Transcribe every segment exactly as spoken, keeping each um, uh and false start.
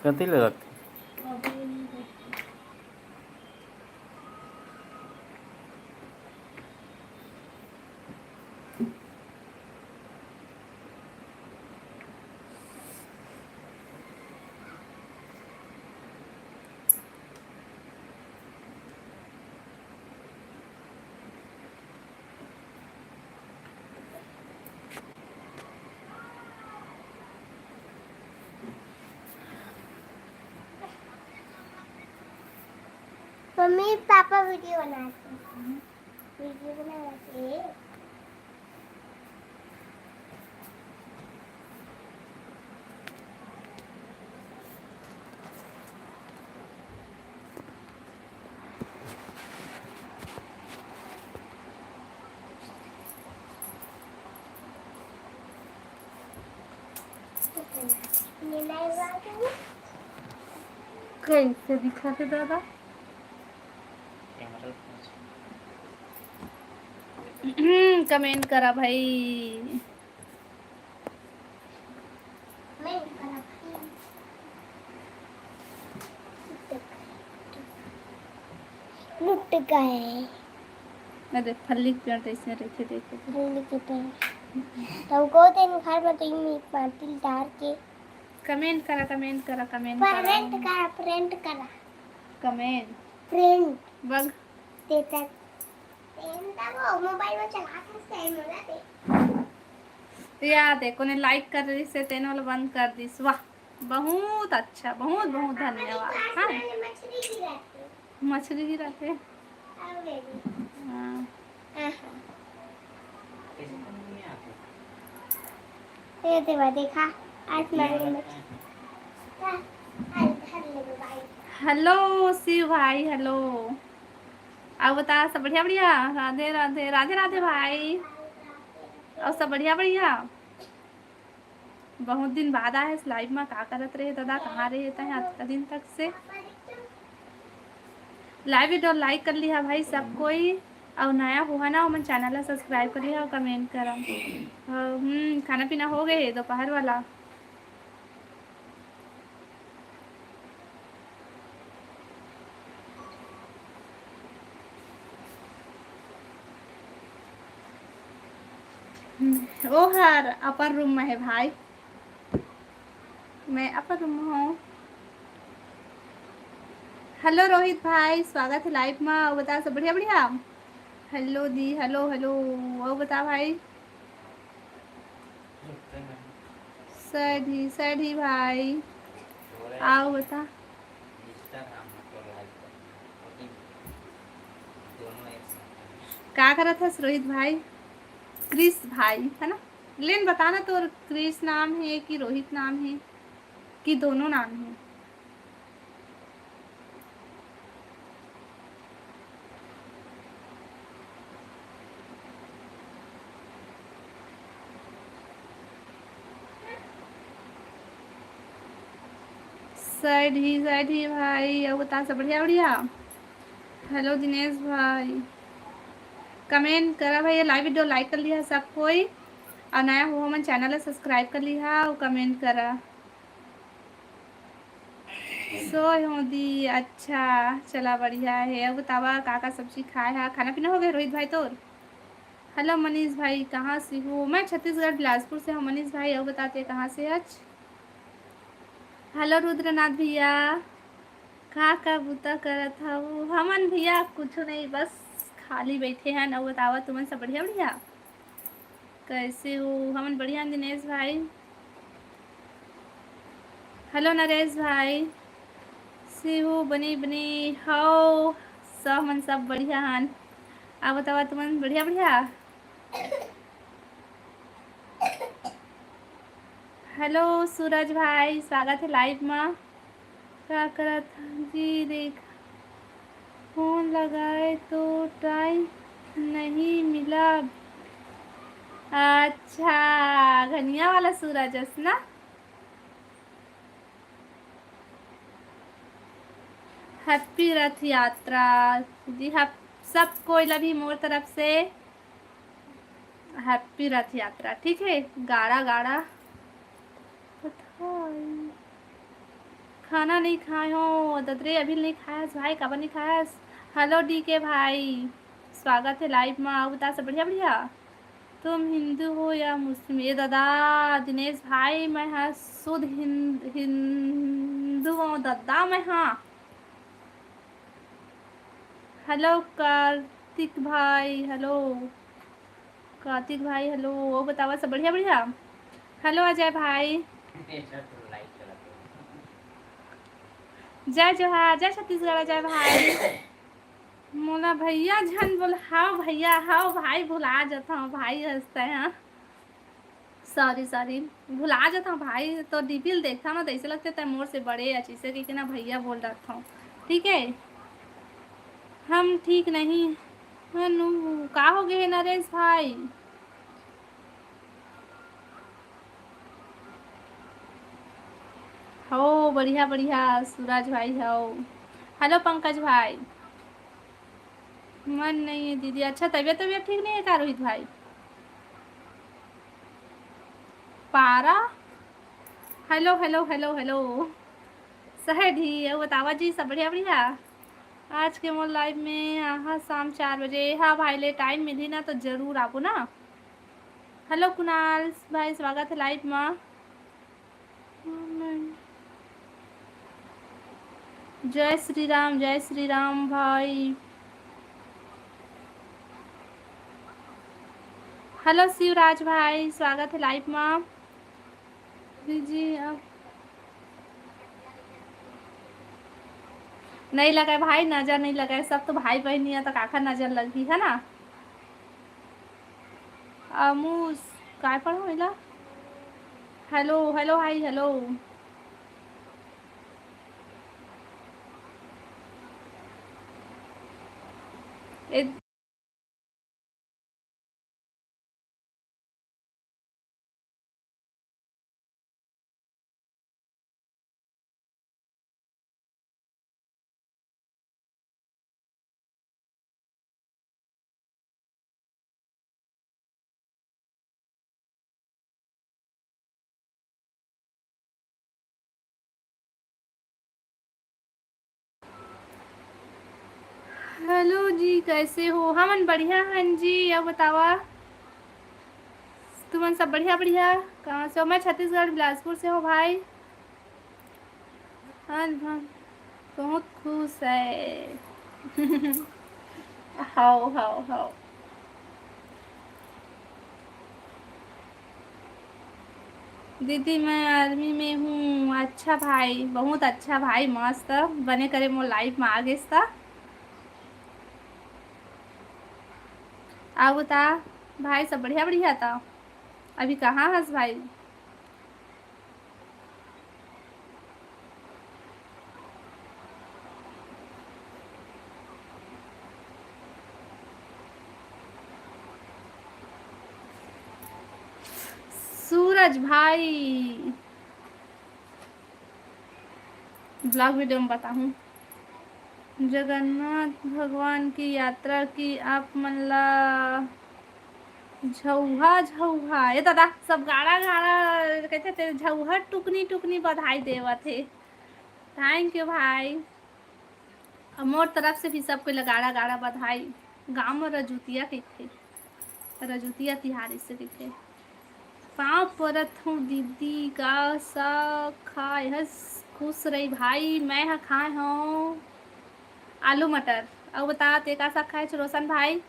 कथी ले रखते? मम्मी पापा वीडियो बनाते हैं, वीडियो बनाते हैं। कैसे दिखा थे दादा? कमेंट करा भाई। लुट गए। अरे फल्ली के पेड़ तो इसमें रखे, देखे तो। फल्ली के पेड़। तो को दिन घर में तो ये माटी डाल के। कमेंट करा, कमेंट करा, कमेंट करा। फ्रेंड करा, फ्रेंड करा। कमेंट। फ्रेंड। बग। तेतर। फ्रेंड का वो मोबाइल में चला सकते हैं, मुला दे। या देखो ने लाइक कर रही से तेन वाला बंद कर दिस। वाह, बहुत अच्छा, बहुत बहुत धन्यवाद। हाँ, मछली गिराते। मछली गिराते। हाँ। ये देवा देखा, आसमान में। हेलो शिव भाई, हेलो। अब बता, सब बढ़िया बढ़िया? राधे राधे, राधे राधे भाई। और सब बढ़िया बढ़िया? बहुत दिन बाद आए इस लाइव में, का करत रहे दादा, कहाँ रहे तय अतका दिन तक से? लाइव वीडियो लाइक कर लिहा भाई सब कोई, और नया हुआ ना ओमन चैनल ला सब्सक्राइब कर लिहा और कमेंट करा। और, हम्म, खाना पीना हो गए दोपहर वाला? हम्म, ओ हर अपन रूम में है भाई, मैं अपन रूम में हूँ। हेलो रोहित भाई, स्वागत है लाइव में। और बता, सब बढ़िया बढ़िया? हेलो दी, हेलो हेलो। और बता भाई। सैड ही, सैड ही भाई। आओ बता। का करत हस रोहित भाई? क्रिस भाई है ना? लेन बताना, तोर क्रिस नाम है कि रोहित नाम है कि दोनों नाम है? सैड ही, सैड ही भाई, और बता, सब बढ़िया बढ़िया? हेलो दिनेश भाई, कमेंट करा भाई, ये लाइव वीडियो लाइक कर लिहा सब कोई, और नया हो हमन चैनल ला सब्सक्राइब कर लिहा और कमेंट करा। सोए हो दी, अच्छा, चला बढ़िया है। अब बतावा का का सब्जी खाए हा, खाना पीना हो गए रोहित भाई तोर? हेलो मनीष भाई, कहाँ से हो? मैं छत्तीसगढ़ बिलासपुर से हूँ मनीष भाई। अब बताते कहाँ से आज? हेलो रुद्रनाथ भैया, का का बुता करत हव? हमन भैया कुछ नहीं, बस खाली बैठे हैं। अब बतावा तुमन सब बढ़िया बढ़िया? कैसे हो? हमन बढ़िया हन दिनेश भाई। हेलो नरेश भाई, से हो बने बने हव? सब मन सब बढ़िया हन। आप बतावा तुमन बढ़िया बढ़िया? हेलो सूरज भाई, स्वागत है लाइव में। का करत हन जी? देख, फोन लगाए तो टाइम नहीं मिला। अच्छा, घनिया वाला सूरज अस ना। हैप्पी रथ यात्रा जी, सब कोई ला भी मोर तरफ से हैप्पी रथ यात्रा। ठीक है, गाड़ा गाड़ा। पता नहीं। खाना नहीं खाए हो ददरे, अभी नहीं खाए हस भाई, काबर नहीं खाए हस? हेलो डीके भाई, स्वागत है लाइव में। अउ बता, सब बढ़िया बढ़िया? तुम हिंदू हो या मुस्लिम? ये दादा दिनेश भाई, मैं हा शुद्ध हिंद-, हिंदू हूँ दादा मैं हा। हेलो कार्तिक भाई, हेलो कार्तिक भाई, हेलो। वो बतावा, सब बढ़िया बढ़िया? हेलो अजय भाई। जय जोहार, जय छत्तीसगढ़ अजय भाई। मोला भैया झन बोल, हाव भैया, हाव भाई, भुला जाता हूँ भाई, हंसता है, हाँ। सॉरी सॉरी, भुला जाता हूँ भाई। तो डीपी ल देखता ना, तो ऐसे लगता है मोर से बड़े या चीज़ से, क्योंकि ना भैया बोल रखा हूँ। ठीक है, हम ठीक नहीं। हनु, का हो गए नरेश भाई? हो बढ़िया बढ़िया सूरज भाई हो। हेलो पंकज भाई। मन नहीं है दीदी। अच्छा, तबीयत तबीयत ठीक नहीं है का रोहित भाई? पारा, हेलो हेलो हेलो हेलो। सहज ही है, बतावा जी, सब बढ़िया बढ़िया? आज के मोर लाइव में आहा शाम चार बजे। हाँ भाई, ले टाइम मिली ना तो जरूर आबो ना। हेलो कुणाल भाई, स्वागत है लाइव में। जय श्री राम, जय श्री राम भाई। हेलो शिवराज भाई, स्वागत है लाइव में। जी, अब नहीं लगाए भाई, नजर नहीं लगाए, सब तो भाई बहन ही है, तो काखर नजर लगही, है ना? अमूस, काय पढ़ो एला? हेलो, हेलो, हाय, हेलो। ए, हेलो जी, कैसे हो? हमन बढ़िया हन जी। अब बतावा, तुमन सब बढ़िया बढ़िया? कहाँ से हो? मैं छत्तीसगढ़ बिलासपुर से हूँ भाई। आज हम बहुत खुश है। हाओ, हाओ, हाओ। दीदी, मैं आर्मी में हूँ। अच्छा भाई, बहुत अच्छा भाई, मस्त। बने करे मोर लाइफ में आ गेस त। अउ बता भाई, सब बढ़िया बढ़िया त? अभी कहाँ हस भाई? सूरज भाई, ब्लॉग वीडियो में बताहूँ। जगन्नाथ भगवान की यात्रा की आप मन ला झउहा, झउहा, ए दादा, सब गाड़ा, गाड़ा, कहते थे, झउहा टुकनी, टुकनी बधाई देवत हे। Thank you भाई। अउ मोर तरफ से भी सबको ला गाड़ा, गाड़ा बधाई। गाँव में रजुतिया कहिथे, रजुतिया तिहार इसे कहिथे। पाँव परत हूँ दीदी, का सा खाए हस? खुश रही भाई, मैं ह खाए हूँ आलू मटर। अउ बता, ते का सा खाए छ रोशन भाई?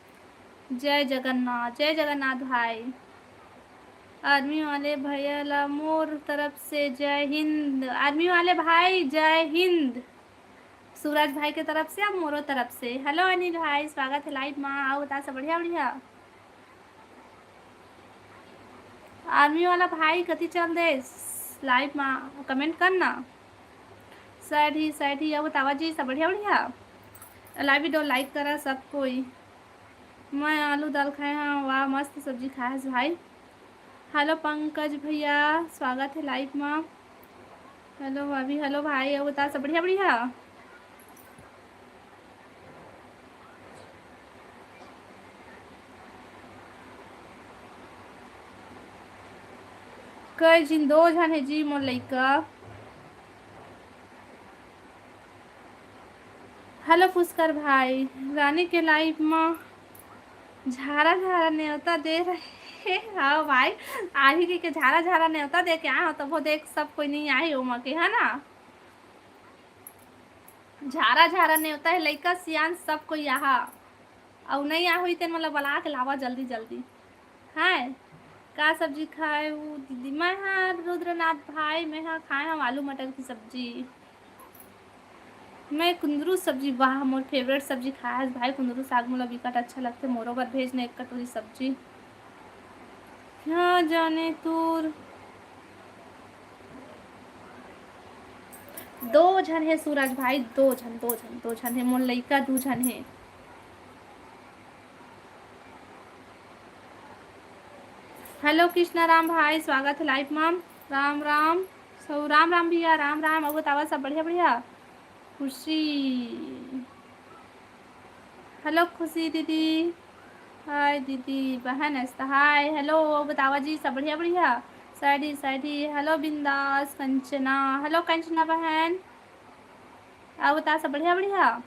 जय जगन्नाथ, जय जगन्नाथ भाई। आर्मी वाले भैया ला मोर तरफ से जय हिंद। आर्मी वाले भाई, जय हिंद। सूरज भाई के तरफ से, अब मोरो तरफ से। हेलो अनिल भाई, स्वागत है लाइव मा। अउ बता, सब बढ़िया, बढ़िया? आर्मी वाला भाई कति चल दे लाइव मा, कमेंट करना। सैड ही, सैड ही। अउ बतावा जी, सब बढ़िया, बढ़िया? लाइव वीडियो लाइक करा सब कोई। मैं आलू दाल खाए हूँ। वाह, मस्त सब्जी खाए हस भाई। हेलो पंकज भैया, स्वागत है लाइव मा। हेलो भाभी, हेलो भाई, अउ बता, सब बढ़िया, बढ़िया? कई झिन, दो झन हे जी मोर लइका। Hello पुष्कर भाई, रानी के live म झारा झारा नेवता दे रहे। हाँ भाई, आही के, के झारा झारा नेवता दे के आए हो, तभो देख सब कोई नहीं आही ओमा के, है ना? झारा झारा नेवता है, लइका सियान सब कोई आहा। अउ नहीं आ होई तेन मोला बला के लावा जल्दी जल्दी। हाय, का सब्जी खाए हू दीदी? मैं हा रुद्रनाथ भाई, मैं हा खाए हूँ आलू मटर की सब्जी। मैं कुंदरू सब्जी, वाह, मोर favourite सब्जी खाए हस भाई। कुंदरू साग मोला बिकट अच्छा लगथे, मोरो बर भेज ने एक कटोरी सब्जी। हाँ जाने तोर दो झन हे सूरज भाई, दो झन, दो झन, दो झन हे, मोर लइका दू झन हे। Hello कृष्णा राम भाई, स्वागत है live म। राम राम। सो राम राम भैया, राम राम। अउ बतावा सब बढ़िया बढ़िया? खुशी। Hello खुशी दीदी। हाय दीदी, बहन ऐसा हाय। Hello, अउ बतावा जी सब बढ़िया बढ़िया? सैडी सैडी। Hello बिंदास कंचना। Hello कंचना बहन, अउ बता सब बढ़िया बढ़िया?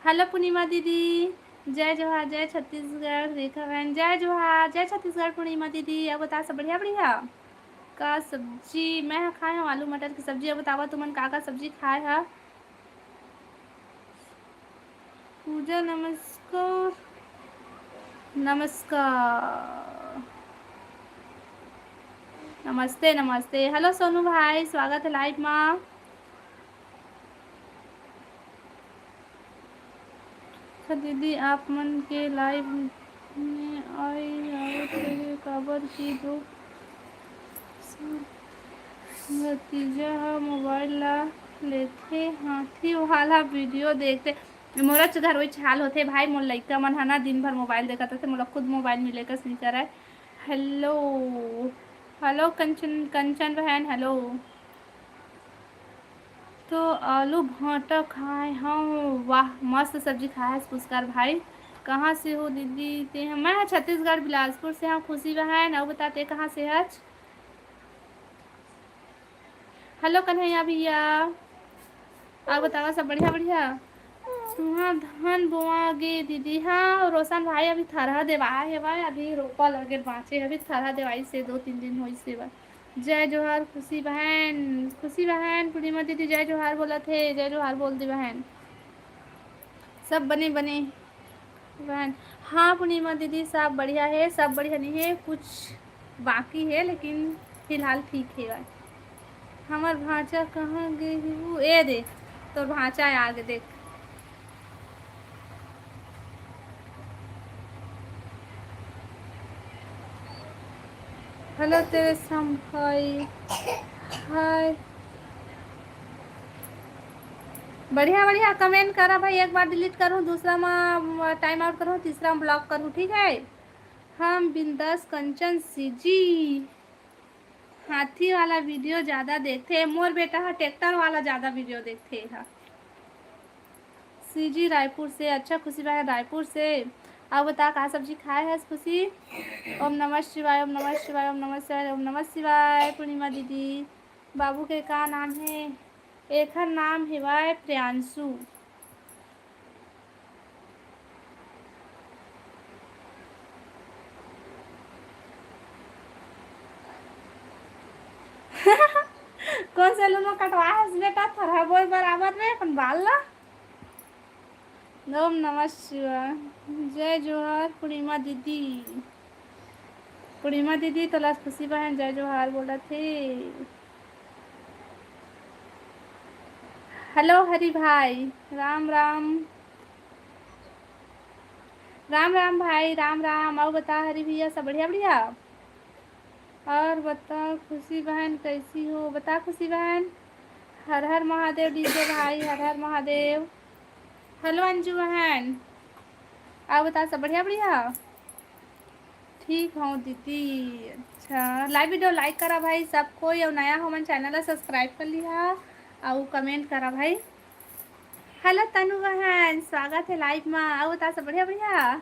Hello पूर्णिमा दीदी, जय जोहार, जय छत्तीसगढ़। रेखा बहन, जय जोहार, जय छत्तीसगढ़। पूर्णिमा दीदी, अउ बता सब बढ़िया बढ़िया? का सब्जी? मैं ह खाए हूँ आलू मटर की सब्जी। अउ बतावा तुमन का का सब्जी खाए ह? पूजा नमस्कार, नमस्कार, नमस्ते नमस्ते। Hello सोनू भाई, स्वागत है live मा। अच्छा दीदी, आप मन के live में आई आवत रहे, काबर कि दो भतीजा ह मोबाइल ला लेथे, हाथी वाला वीडियो देखथे। मोर घर वही हाल होथे भाई, मोर लइका मन ह ना दिन भर मोबाइल देखत रथे, मोला खुद मोबाइल मिले कस नइ करय। Hello, hello कंचन, कंचन बहन, hello। तो आलू भांटा खाए हव। वाह, मस्त सब्जी खाए हस पुष्कर भाई। कहाँ से हो दीदी ते? मैं ह छत्तीसगढ़ बिलासपुर से हव। खुशी बहन, अउ बता ते कहाँ से हच? Hello कन्हैया भैया, अउ बतावा सब बढ़िया बढ़िया? तुहा धान बोआ गे दीदी। हाँ रोशन भाई, अभी थरहा देवाए हेवय, अभी रोपा लगे बाँचे, अभी थरहा देवाइस हे, दो तीन दिन होइस हेवय। जय जोहार खुशी बहन, खुशी बहन, पूर्णिमा दीदी जय जोहार बोलत हे, जय जोहार बोल दे बहन। सब बने बने बहन। हाँ पूर्णिमा दीदी सब बढ़िया हे, सब बढ़िया नहीं हे, कुछ बाकी हे लेकिन फिलहाल ठीक हे। हमर भांचा कहाँ गे हे? वो ए दे, तोर भांचा आ गे देख। Hello तेरे संभाई। हाय। बढ़िया बढ़िया comment करा भाई, एक बार delete करूँ, दूसरा में time out करूँ, तीसरा में block करूँ, ठीक है? हम बिंदास कंचन सीजी हाथी वाला video ज्यादा देखथे, मोर बेटा ह tractor वाला ज्यादा video देखथे ह। सीजी रायपुर से, अच्छा खुशी बहन रायपुर से। अउ बता का सब्जी खाए हस खुशी? ओम नमः शिवाय, ओम नमः शिवाय, ओम नमः शिवाय, ओम नमः शिवाय। पूर्णिमा दीदी, बाबू के का नाम हे? एखर नाम हेवय प्रियांशु। कोन सैलून में कटवा हस बेटा? थोड़ा बोल बराबर में अपन बाल ला। ओम नमः शिवाय। जय जोहार पूर्णिमा दीदी। पूर्णिमा दीदी तोला खुशी बहन जय जोहार बोलत हे। Hello हरि भाई, राम राम। राम राम भाई, राम राम। अउ बता हरि भैया, सब बढ़िया बढ़िया? और बता खुशी बहन कैसी हो? बता खुशी बहन। हर हर महादेव DJ भाई, हर हर महादेव। Hello अंजू बहन, अउ बता सब बढ़िया बढ़िया? ठीक हूँ दीदी। अच्छा live video like करा भाई सब कोई, अउ नया हो मन channel ला subscribe कर लिहा अउ comment करा भाई। Hello तनु बहन, स्वागत है live मा। अउ बता सब बढ़िया बढ़िया?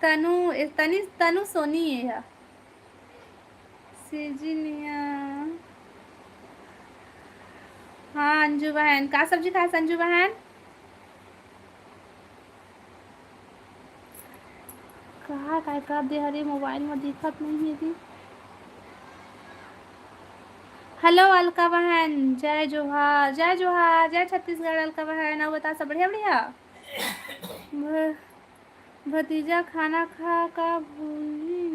तनु ए, तनी तनु सोनी ए हा। सीजी निया। हाँ, अंजू बहन, का सब्जी खाए अंजू बहन? कहाँ काय कर दे हरे, मोबाइल में दिखत नहीं है जी। हेलो अलका बहन, जय जोहार, जय जोहार, जय छत्तीसगढ़ अलका बहन। अउ बता, सब बढ़िया, बढ़िया? भ-, भतीजा खाना खा का भूली?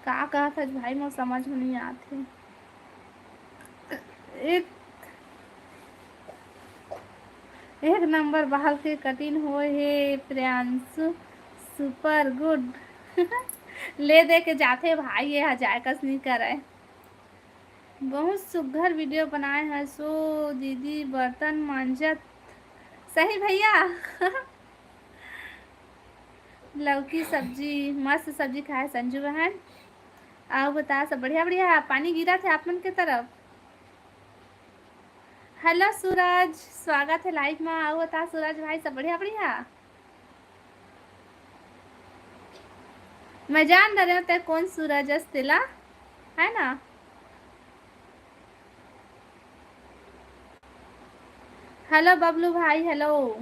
का कहत हस भाई, मोर समझ में नहीं आत हे। एक, एक नंबर बाल के कटिंग होए हे प्रियांशु, super good। ले दे के जाथे भाई, ये ह जाय कस नहीं करय। बहुत सुग्घर वीडियो बनाए हस ओ दीदी, बर्तन मांजत। सही भैया। लौकी सब्जी, मस्त सब्जी खाए संजू बहन। अउ बता, सब बढ़िया, बढ़िया? पानी गिरत हे आप मन के तरफ? हेलो सूरज, स्वागत हे लाइव मा। अउ बता सूरज भाई, सब बढ़िया, बढ़िया? मैं जान डरे हों तैं कोन सूरज अस तेला, है ना? हेलो बबलू भाई, हेलो।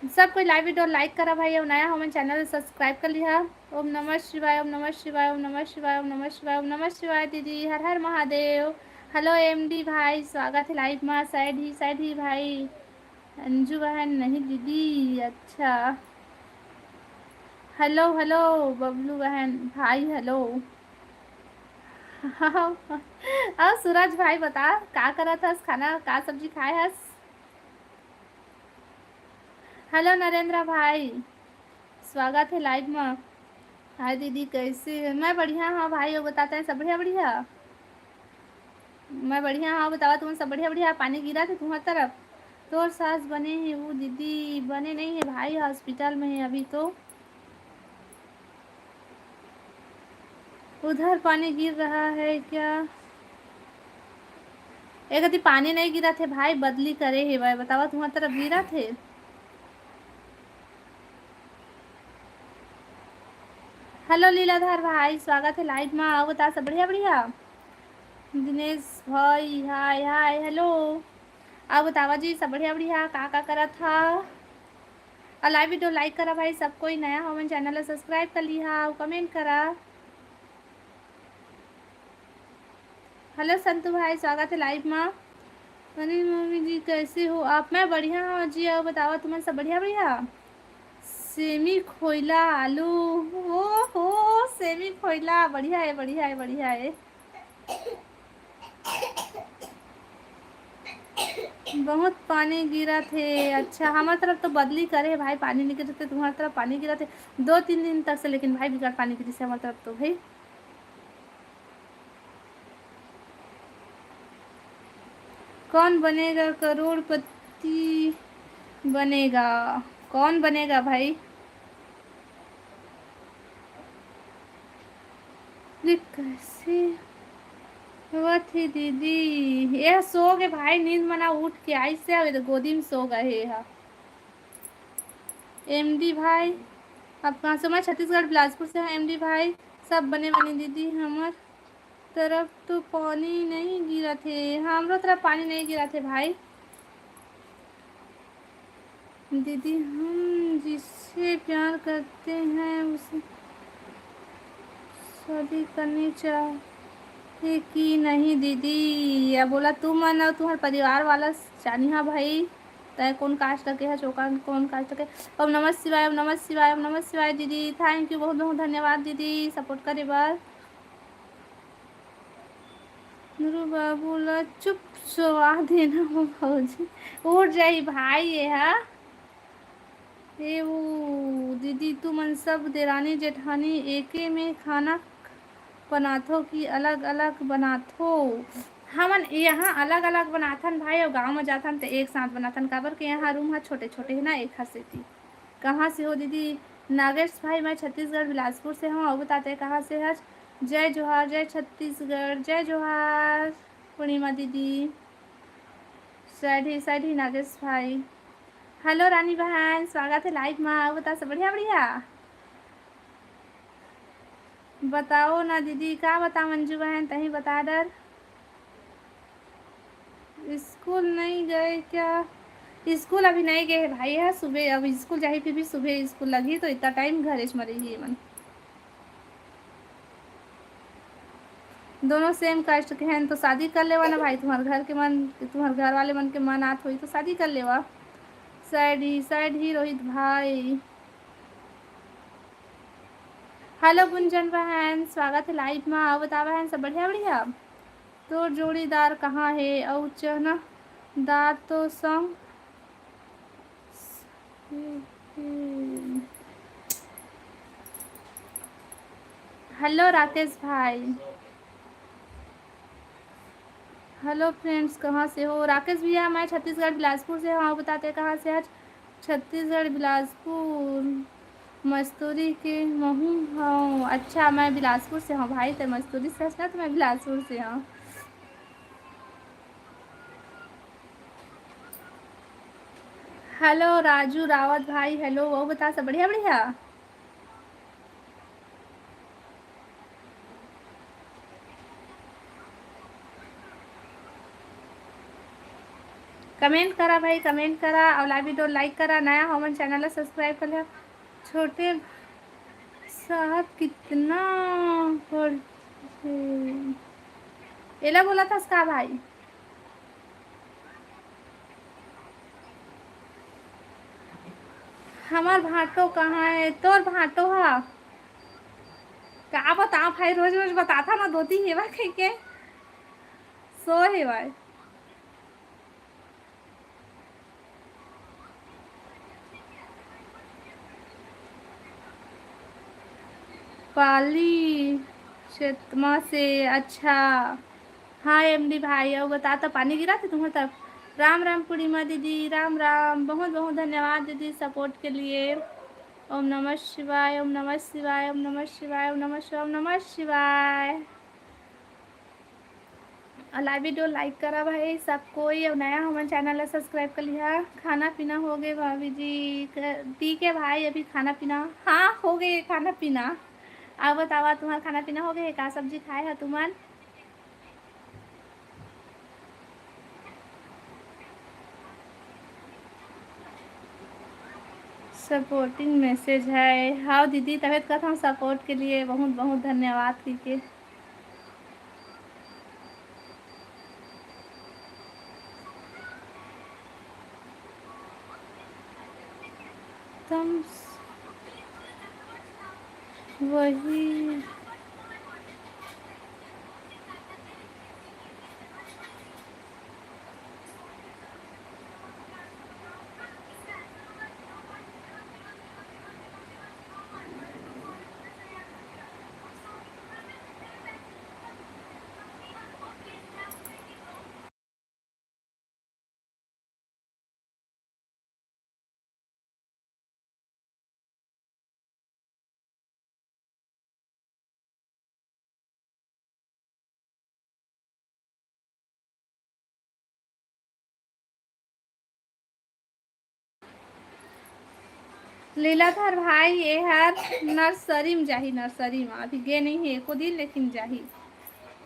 सब कोई लाइव वीडियो लाइक करा भाई, अउ नया हो मन चैनल सब्सक्राइब कर लिहा। ओम नमः शिवाय, ओम नमः शिवाय, ओम नमः शिवाय, ओम नमः शिवाय, ओम नमः शिवाय दीदी, हर हर महादेव। हेलो एमडी भाई, स्वागत हे लाइव मा। सैड ही, सैड ही भाई। अंजू बहन नहीं दीदी, अच्छा। हेलो, हेलो बबलू बहन, भाई हेलो। अउ सूरज भाई बता, का करत हस? खाना का सब्जी खाए हस? हेलो नरेंद्र भाई, स्वागत हे लाइव मा। हाय दीदी, कैसे है? मैं बढ़िया हूँ भाई, अउ बता तैं, सब बढ़िया, बढ़िया? मैं बढ़िया हूँ, बतावा तुमन सब बढ़िया, बढ़िया? पानी गिरत हे तुम्हार तरफ? तोर सास बने हे वो दीदी? बने नहीं हे भाई, हॉस्पिटल में हे अभी तो। उधर पानी गिर रहा है क्या? ए कति पानी नहीं गिरत हे भाई, बदली करे हे भाई, बतावा तुम्हार तरफ गिरत हे? हेलो लीलाधर भाई, स्वागत हे लाइव मा। अउ बता, सब बढ़िया, बढ़िया? दिनेश भाई, हाय, हाय, हेलो। अउ बतावा जी, सब बढ़िया, बढ़िया? का, का करत हा? अउ लाइव वीडियो लाइक करा भाई, सब कोई नया हो मन चैनल ला सब्सक्राइब कर लिहा अउ कमेंट करा। हेलो संतू भाई, स्वागत हे लाइव मा। अनिल मम्मी जी, कैसे हो आप? मैं बढ़िया हूँ जी, अउ बतावा तुमन सब बढ़िया, बढ़िया? सेमी खोइला आलू, ओ हो, सेमी खोइला, बढ़िया हे, बढ़िया हे, बढ़िया हे। बहुत पानी गिरत हे। अच्छा, हमर तरफ तो बदली करे हे भाई, पानी नहीं गिरत हे, तुम्हार तरफ पानी गिरत हे दो तीन दिन तक से, लेकिन भाई बिकट पानी गिरिस हे हमर तरफ तो भाई। कौन बनेगा करोड़पति? बनेगा, कौन बनेगा भाई? ये कैसे होवत हे दीदी? ये सो गे भाई, नींद मना उठ के आइस हे, अभी तो गोदी में सो गए हे हा। एमडी भाई, आप कहाँ से? मैं छत्तीसगढ़ बिलासपुर से हूँ एमडी भाई। सब बने बने दीदी, हमर तरफ तो पानी नहीं गिरत हे। हाँ, हमरो तरफ पानी नहीं गिरत हे भाई। दीदी, हम जिससे प्यार करते हैं उसे शादी करनी चाहिए कि नहीं दीदी? या बोला तुमन अउ तुम्हार परिवार वाला जानिहा भाई, तय कौन कास्ट के है, चोका कौन कास्ट के। ओम नमः शिवाय, ओम नमः शिवाय, ओम नमः शिवाय दीदी। थैंक यू, बहुत बहुत धन्यवाद दीदी सपोर्ट करे बर। नुरू बाबू ला चुप सोवा देना हो भौजी, उठ जाही भाई ये हा। ए वो दीदी, तुमन सब देरानी जेठानी एके में खाना बनाथो कि अलग-अलग बनाथो? हमन यहाँ अलग-अलग बनाथन भाई, अउ गाँव में जाथन त एक साथ बनाथन, काबर के यहाँ रूम ह छोटे-छोटे हे ना, एक ह सेती। कहाँ से हो दीदी? नागेश भाई, मैं छत्तीसगढ़ बिलासपुर से हूँ। अउ बता तैं कहाँ से हस? जय जोहार, जय छत्तीसगढ़, जय जोहार पूर्णिमा दीदी। सैड ही, सैड ही नागेश भाई। हेलो रानी बहन, स्वागत हे लाइव मा। अउ बता, सब बढ़िया, बढ़िया? बताओ ना दीदी, का बताओ मंजू बहन, तहीं बता डर। स्कूल नहीं गए क्या? स्कूल अभी नहीं गए हे भाई, है सुबह, अब स्कूल जाही, फिर भी सुबह स्कूल लगही, तो इतना टाइम घरे में रही मन। दोनों सेम कास्ट के हैं तो शादी कर लेवा ना भाई, तुम्हारे घर के मन, तुम्हारे घर वाले मन के मन आत होई तो शादी कर लेवा। सैड ही, सैड ही रोहित भाई। हेलो गुंजन बहन, स्वागत है लाइव में। आओ बता बहन, सब बढ़िया बढ़िया? तोर जोड़ीदार कहाँ है? अउ चना दार तो संग। हेलो राकेश भाई। हेलो फ्रेंड्स, कहाँ से हो? राकेश भैया, मैं छत्तीसगढ़ बिलासपुर से हूँ। बताते कहाँ से आज? छत्तीसगढ़ बिलासपुर मस्तूरी के महू हूँ। अच्छा, मैं बिलासपुर से हूँ भाई, ते मस्तूरी से हस ना, तो मैं बिलासपुर से हूँ। हेलो राजू रावत भाई, हेलो, वो बता सब बढ़िया बढ़िया। कमेंट करा भाई, कमेंट करा और लाइव वीडियो लाइक करा। नया हो मन चैनल ला सब्सक्राइब कर लिया। छोटे साहब कितना पढ़े? एला बोला था इसका भाई। हमार भांटो कहाँ है? तोर भांटो हा? का बताओ भाई, रोज रोज बताता ना, दोती हेवा कह के सो हेवाय। पाली क्षेत्र में से। अच्छा, हाँ एमडी भाई, अउ बता, तो पानी गिरा थे तुम्हारे तरफ? राम राम पूर्णिमा दीदी, राम राम। बहुत बहुत धन्यवाद दीदी सपोर्ट के लिए। ओम नमः शिवाय, ओम नमः शिवाय, ओम नमः शिवाय, ओम नमः शिवाय, ओम नमः शिवाय। और लाइव वीडियो लाइक करा भाई सब कोई, और नया हमन चैनल ला सब्सक्राइब कर लिहा। खाना पीना हो गए भाभी जी? क-, ठीक है भाई, अभी खाना पीना, हाँ हो गए खाना पीना। आप बतावा, तुम्हारा खाना पीना हो गए? का सब्जी खाए है तुमन? सपोर्टिंग मैसेज है। हाँ दीदी, तबीयत कथा सपोर्ट के लिए बहुत बहुत धन्यवाद दीदी। तुम वही लीलाधर भाई, ये हर नर्सरी में जाही, नर्सरी में अभी गे नहीं है एको दिन, लेकिन जाही।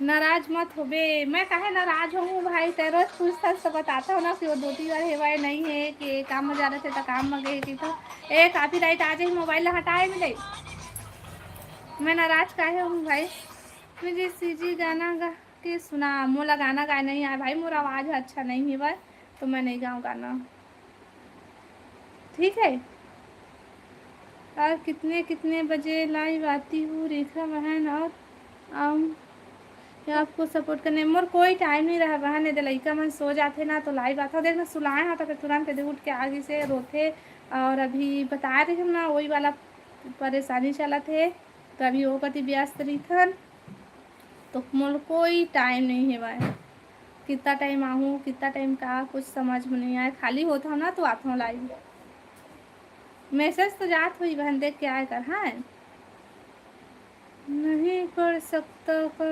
नाराज मत होबे। मैं काहे नाराज होहूँ भाई, ते रोज पूछथस तो बताथव ना कि वो दोती बर हेवय नहीं है, कि काम में जा रहे थे तो काम में गए कि तो ए कॉपीराइट आ जाही, मोबाइल ला हटाए मिले। मैं नाराज काहे हूँ भाई? मुझे सीजी गाना गा के सुना। मोला गाना गाए नहीं आए भाई, मोर आवाज अच्छा नहीं है भाई, तो मैं नहीं गाऊँ गाना। ठीक है, और कितने कितने बजे लाइव आती हूँ रेखा बहन, और आऊँ क्या आपको सपोर्ट करने? मोर कोई टाइम नहीं रहा बहन, यदि लइका मन सो जाथे ना तो लाइव आता। देख ना, सुलाए हा तो फिर तुरंत यदि उठ के आगे से रोथे, और अभी बता रही हूँ ना, वही वाला परेशानी चलत है, तो अभी वो कति व्यस्त रहिथन, तो मोर कोई टाइम नहीं है भाई। कितना टाइम आहूँ, कितना टाइम का, कुछ समझ में नहीं आए। खाली होत हूँ ना तो आत हूँ लाइव। मैसेज तो जात हुई बहन, देख के आए कर। हाँ, नहीं पढ़ सकता का?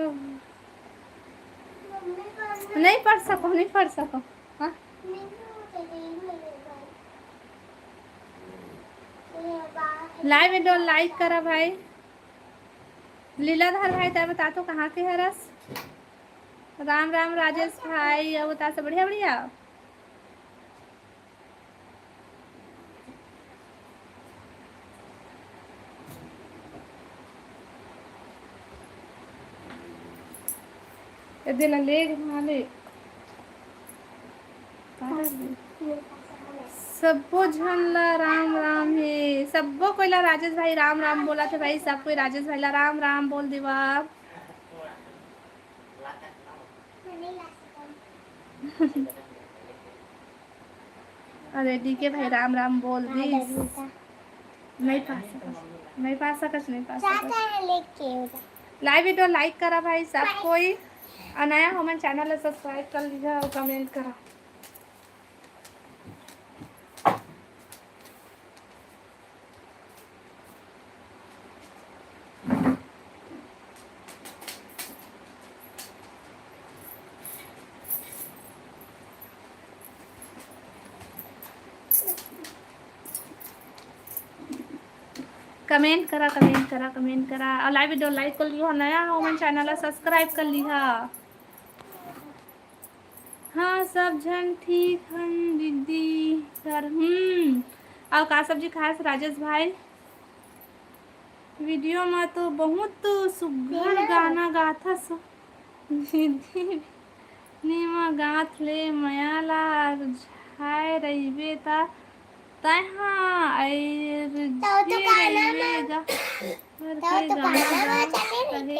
नहीं पढ़ सको, नहीं पढ़ सको। हाँ, लाइव वीडियो लाइक करा भाई। लीलाधर भाई, तैं बता तो कहाँ के हरस? राम राम राजेश भाई, अउ बता सब बढ़िया बढ़िया? ए दिन ले घुमा ले। सब्बो झन ला राम राम हे, सब्बो कोई ला राजेश भाई राम राम बोलत हे भाई, सब कोई राजेश भाई ला राम राम बोल देवा। अरे डीके भाई राम राम बोल दिस। नहीं पा सकस, नहीं पा सकस, नहीं पा सकस। Live video like करा भाई सब कोई, अउ नया हो मन channel ला subscribe कर लीजा अउ comment करा। Comment करा, comment करा, comment करा, अउ live video like कर लिहा, नया हो मन channel ला subscribe कर लिहा। हाँ, सब झन ठीक हन दीदी सर। हम्म, अउ का सब्जी खाए हस राजेश भाई? Video में तो बहुत सुग्घर गाना गाथस दीदी। नीमा गाथ ले मया ला झाय रहिबे ता तैहा अइर जे रहिबे गा। घर के गाना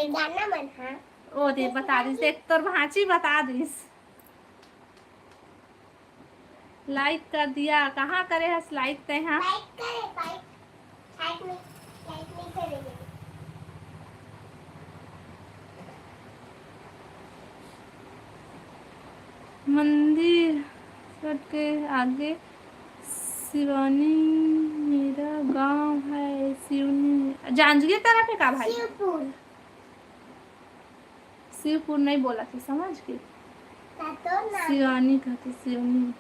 गाना मन हा। ओ दे बता दिस, देख तोर भांची बता दिस। Like कर दिया, कहाँ करे हस like तैं हा? Like करे, like, like नहीं, like नहीं करे। मंदिर सट के आगे सिवानी मेरा गांव है, सिवनी जांजगीर तरफ है का भाई? शिवपुर। शिवपुर नहीं बोला थे, समझ के? सिवानी कहते, सिवनी।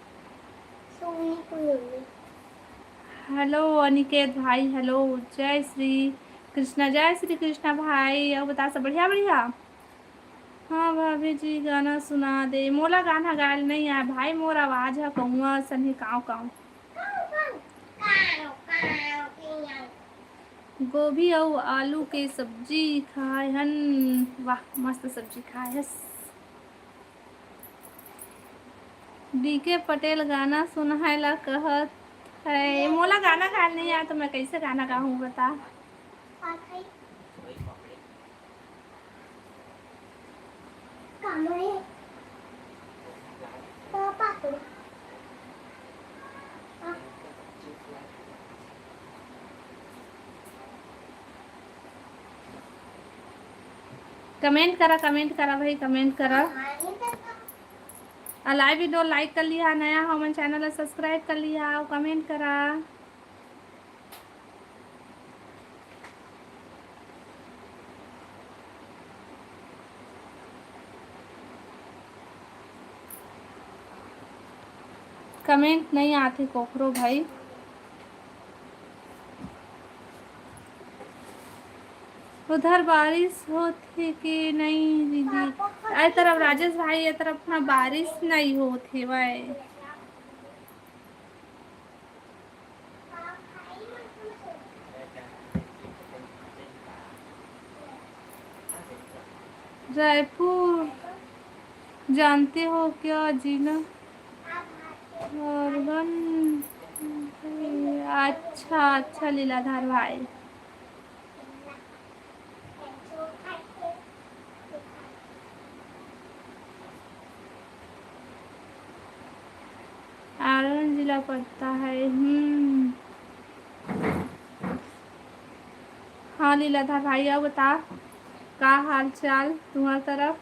Hello अनिकेत भाई, hello। जय श्री कृष्णा, जय श्री कृष्णा भाई। अउ बता सब बढ़िया, बढ़िया? हाँ भाभी जी, गाना सुना दे। मोला गाना गायल नहीं आय भाई, मोर आवाज ह कौआ सने काव काव। गोभी अउ आलू के सब्जी खाए हन। वाह, मस्त सब्जी खाए हस। डीके पटेल गाना सुनाए ला कहत है। मोला गाना गाए नहीं आय, तो मैं कैसे गाना गाहूँ, बता। Comment करा, comment करा भाई, comment करा। अउ live video like कर लिहा, नया हो मन channel ला subscribe कर लिहा, अउ comment करा। Comment नहीं आथे कोखरो भाई। उधर बारिश होथे के नहीं दीदी? ए तरफ राजेश भाई, ए तरफ ना बारिश नहीं होत हेवय। रायपुर जानते हो क्या जिला? अच्छा, अच्छा लीलाधर भाई। आरण जिला पड़ता है। हम्म। हाँ लीलाधर भाई, अउ बता, का हाल चाल तुम्हार तरफ?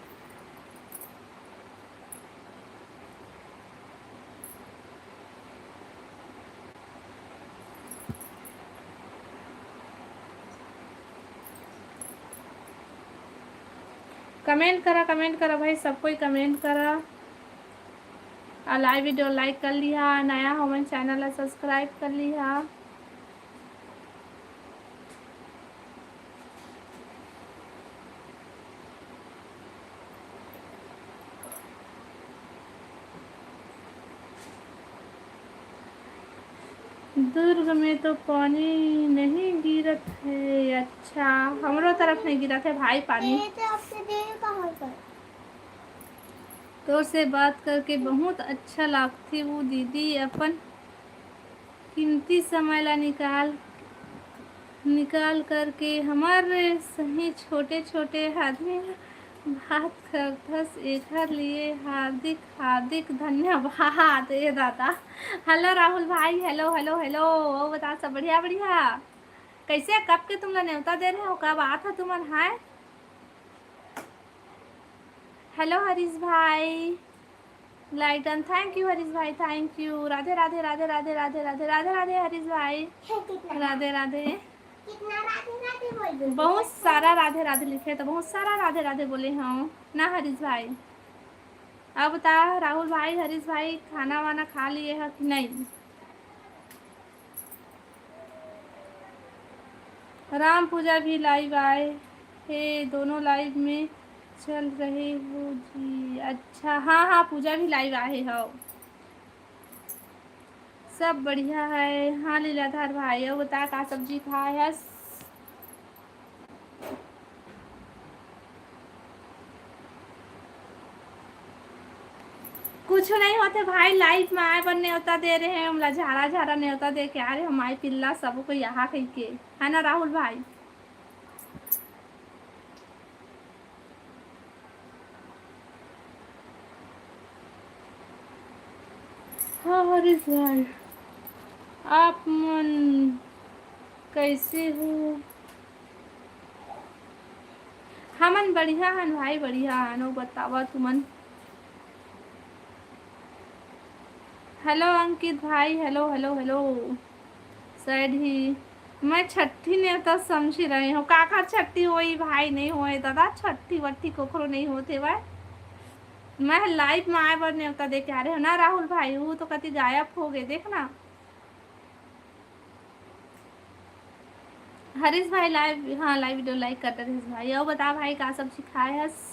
Comment करा, comment करा भाई, सब कोई comment करा। अउ live video like कर लिहा, नया हो मन channel ला subscribe कर लिहा। दुर्ग में तो पानी नहीं गिरत है। अच्छा, हमरो तरफ नहीं गिरत है भाई पानी। तोर से बात करके बहुत अच्छा लागथे वो दीदी, अपन कीमती समय ला निकाल निकाल करके हमर सही छोटे छोटे आदमी बात करथस, एकर लिए हार्दिक हार्दिक धन्यवाद। ए दादा, हेलो राहुल भाई, हेलो हेलो हेलो। वो बता, सब बढ़िया बढ़िया? कैसे, कब के तुमला नेवता दे रहे हो, कब आत हो तुमन? हाय, हेलो हरीश भाई। लाइक डन, थैंक यू हरीश भाई, थैंक यू। राधे राधे राधे राधे राधे राधे राधे राधे हरीश भाई। राधे राधे। बहुत सारा राधे राधे लिखे, तो बहुत सारा राधे राधे बोले हूँ ना हरीश भाई। अब बता राहुल भाई, हरीश भाई, खाना वाना खा लिए है कि नहीं? राम पूजा भी लाइव आए हे, दोनों लाइव में चल रहे हो जी। अच्छा, हाँ हाँ, पूजा भी लाइव आए हो। सब बढ़िया है। हाँ लीलाधर भाई, अब बता का सब्जी खाए हस? कुछ नहीं होते भाई, लाइव में आए बर नेवता दे रहे हैं हमला, झारा झारा नेवता दे के आ रहे हम, आई पिल्ला सब को यहाँ कह के, है ना राहुल भाई? हाँ हरीश भाई, आप मन कैसे हो? हमन बढ़िया हन भाई, बढ़िया हन। अउ बतावा तुमन? हेलो अंकित भाई, हेलो हेलो हेलो। सैड ही मैं छट्ठी नेवता समझी रही हूँ। काकर छट्ठी होई भाई, नहीं होए दादा, छट्ठी वट्ठी कोकरो नहीं होते भाई। मैं लाइव में आए बर नेवता दे के आ रहे हो ना राहुल भाई, वो तो कति गायब हो गए, देखना। हरीश भाई लाइव, हाँ लाइव वीडियो लाइक कर दे हरीश भाई। और बता भाई का सब्जी खाए हस?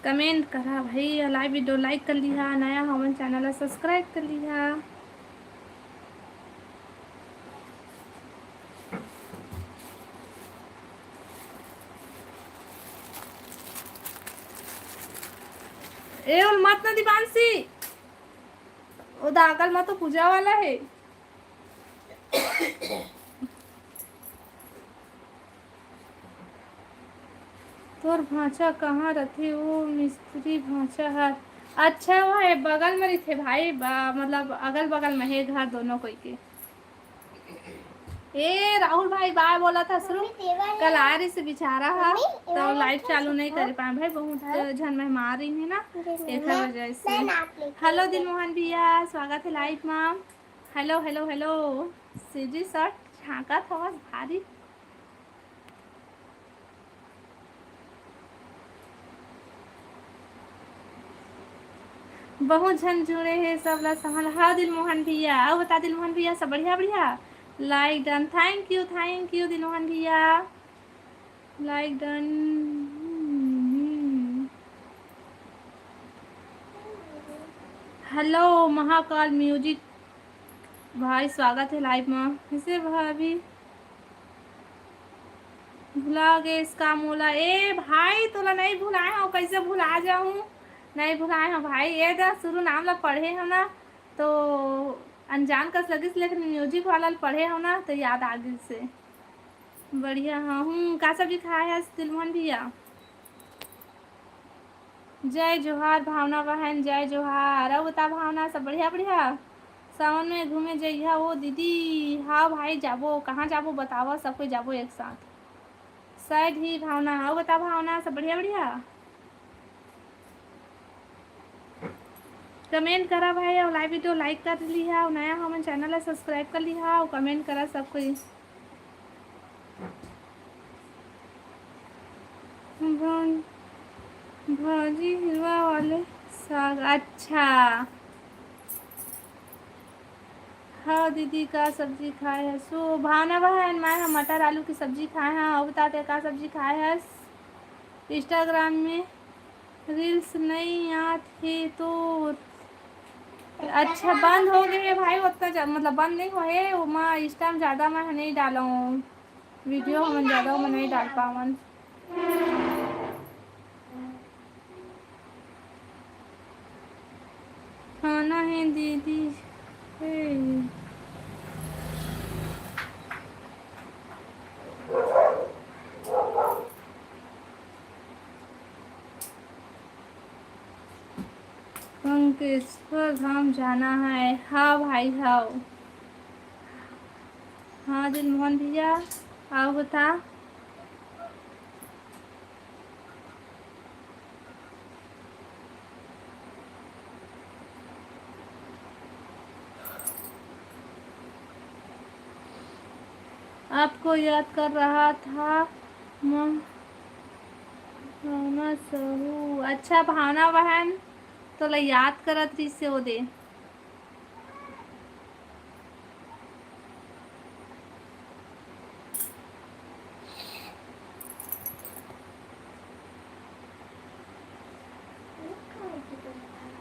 कमेंट करा भाई, लाइव वीडियो लाइक कर लिहा, नया हमन चैनल ला सब्सक्राइब कर लिहा। ए, ओल मत ना दीपांशी, ओ दागल मत, तो पूजा वाला है। तोर भांचा कहाँ रथे? वो मिस्त्री भांचा हर। अच्छा, वो है बगल में रहिथे भाई, ब-, मतलब अगल बगल में है घर दोनों कोई के। ए राहुल भाई, बाय बोला था शुरू। कल आ रही से बेचारा हा, तो लाइव चालू नहीं कर पाए भाई, बहुत झन मेहमान रही है ना, एकर वजह से। हेलो दिलमोहन भैया, स्वागत है लाइव में। Hello hello hello. CG shirt झांकत हवस भारी। बहुत झन जुड़े हे, सब ला संभाल। हाँ दिलमोहन भैया, अउ बता दिलमोहन भैया, सब बढ़िया बढ़िया? Like done, thank you, thank you Dilmohan भैया, like done. Hello Mahakal music भाई, स्वागत है लाइव में। कैसे भाभी? भुला गेस का मोला? ए भाई, तोला नहीं भुलाए हूँ, कैसे भुला जाऊँ? नहीं भुलाए हूँ भाई। ये दा शुरू नाम ला पढ़े हो ना, तो अनजान कस लगिस, लेकिन म्यूजिक वाला ल पढ़े हो ना, तो याद आ गिस से। बढ़िया, हाँ। हूँ, का सब्जी खाए हस दिलमोहन भैया? जय जोहार भावना बहन, जय जोहार। अउ बता भावना, सब बढ़िया बढ़िया? सावन में घूमे जइहा वो दीदी। हाँ भाई, जाबो। कहाँ जाबो बतावा, सब कोई जाबो एक साथ। शायद ही भावना। अउ बता भावना, सब बढ़िया बढ़िया? कमेंट करा भाई, अउ लाइव वीडियो लाइक कर लिहा, अउ नया हमन चैनल ला सब्सक्राइब कर लिहा, अउ कमेंट करा सब कोई। भौं-, भौजी हिरवा वाले साग, अच्छा। हाँ दीदी, का सब्जी खाए हस? ओ, भावना बहन, मैं ह मटर आलू की सब्जी खाए हँव। अउ बता, तैं का सब्जी खाए हस? Instagram में reels नइ आत हे तोर। अच्छा, बंद हो गए हे भाई, ओतना जा-, मतलब बंद नइ होए हे, ओमा इस time जादा मैं नइ डालँव video, हमन जादा ओमा नइ डाल पावन। खाना हे दीदी, हे। कंकेश्वर धाम जाना है। हाँ भाई, हाँ। हाँ दिलमोहन भैया, अउ बता। आपको याद कर रहा था म-, भावना साहू। अच्छा भावना बहन, तोला याद करत रहिस हे ओ दे।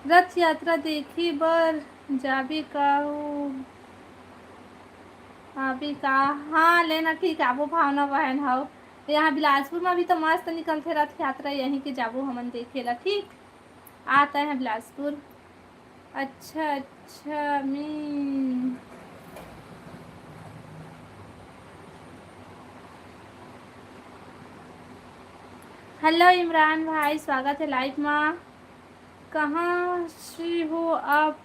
रथ यात्रा देखे बर जाबे का ओ? आबे का? हाँ, ले ना, ठीक, आबो भावना बहन, हव। यहाँ बिलासपुर में भी तो मस्त निकलथे रथ यात्रा, यहीं के जाबो हमन देखे ला, ठीक? आता है बिलासपुर। अच्छा, अच्छा, मैं Hello इमरान भाई, स्वागत है live मा। कहाँ से हो आप?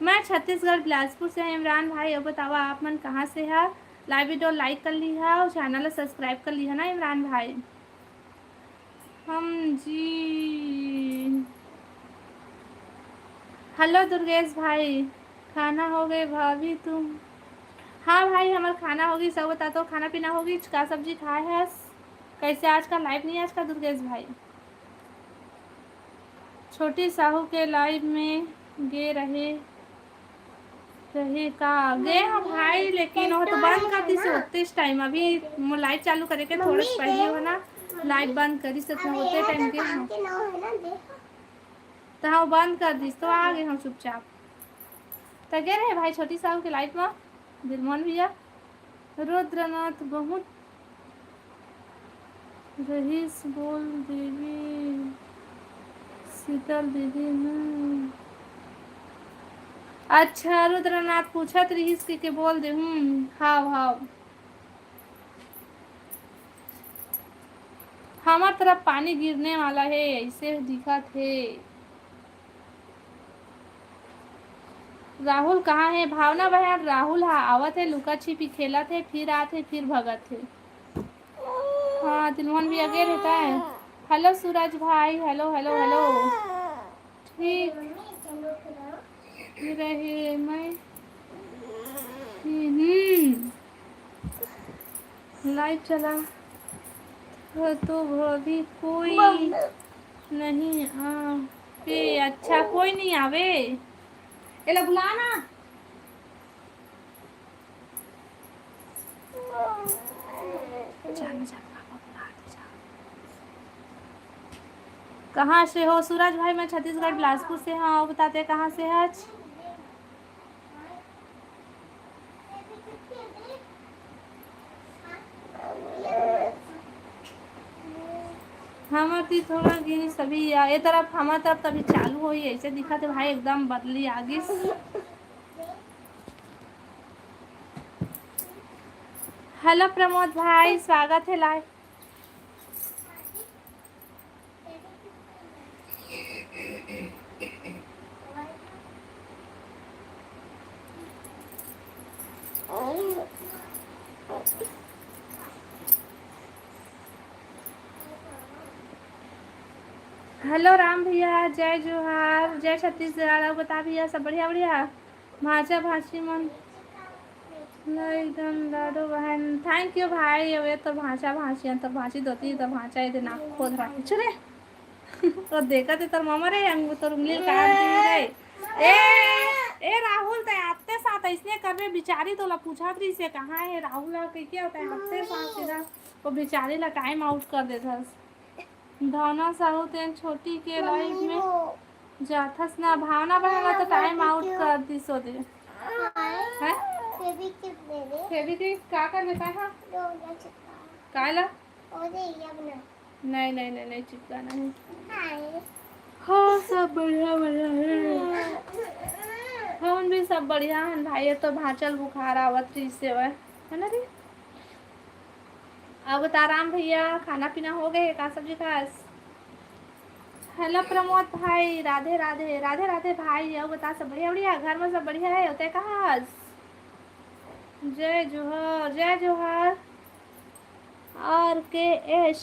मैं छत्तीसगढ़ बिलासपुर से हैं इमरान भाई। अब बतावा आप मन कहाँ से है? Live video like कर ली है और channel ला subscribe कर ली है ना इमरान भाई? हम जी। Hello दुर्गेश भाई, खाना हो गए भाभी तुम? हाँ भाई, हमर खाना होगी। सब बता तो, खाना पीना होगी? का सब्जी खाए हस? कैसे आज का live नहीं आज का दुर्गेश भाई? छोटी साहू के live में गे रहे, रहे का? गे हो भाई, लेकिन वो तो बंद कर दिस होते इस time। अभी मो live चालू करे के थोड़ा से पहले हो ना, live बंद करिस, इतना होते time गे हो। तो हाँ, बंद कर दिस, तो आ गए हम चुपचाप। तो गे रहे भाई छोटी साहू के live में, दिलमोहन भैया। रुद्रनाथ बहुत रहीस बोल देवी शीतल दीदी, हम्म। अच्छा, रुद्रनाथ पूछत रहीस के, के बोल दे, हम्म, हाव, हाव। हमर तरफ पानी गिरने वाला हे, ऐसे दिखत हे। राहुल कहाँ हे? भावना बहन, राहुल हा आवत हे, लुका छिपी खेलत हे, फिर आत हे, फिर भगत हे। हाँ, तिलमोहन भी आगे रहता है। Hello सूरज भाई, hello, hello, hello। ठीक रहे मैं। हम्म। Live चला तो भाभी कोई नहीं आवे। अच्छा, कोई नहीं आवे। एला बुला ना। कहाँ से हो सूरज भाई? मैं छत्तीसगढ़ बिलासपुर से हँव। बता तैं कहाँ से हच? हमर ती थोड़ा गिरिस अभी, या ए तरफ, हमर तरफ तो अभी चालू होही, ऐसे दिखत हे भाई, एकदम बदली आ गिस। Hello प्रमोद भाई, स्वागत है live। Hello राम भैया, जय जोहार, जय छत्तीसगढ़। अउ बता भैया, सब बढ़िया, बढ़िया? भांचा भांची मन ला एकदम लाडो बहन। Thank you भाई। अब ये तो भांचा भांची, तो भांची दोती, तो भांचा ये दे नाक खोद रहा। चुरे। तो देखा थे तोर मामा रे, अंगू तोर उंगली काट दी रे। ए, ए राहुल, ते आते साथ अइसने करबे, बिचारी तोला पूछत रहिसे, "कहाँ हे राहुल ह?" कहिके, होता है हफ्ते साथ सीधा वो बिचारी ला time out कर देथस। भावना साहू, तेन छोटी के live में जाथस ना, भावना बहन ला तो time out कर दिस ओ दे। हैं? Fevikwik का कर लेता है? काय ला? नहीं, नहीं, नहीं, नहीं चिपकाना है। हाँ, सब बढ़िया, बढ़िया है। हमन भी सब बढ़िया हन भाई, ये तो भांचा ल बुखार आवत रहिसे वय, है ना रे? अब बता राम भैया, खाना पीना हो गए, का सब्जी खास? Hello प्रमोद भाई, राधे राधे, राधे राधे भाई। अउ बता, सब बढ़िया, बढ़िया, घर में सब बढ़िया है? होते कहाँ आज? जय जोहार, जय जोहार। आर के एस,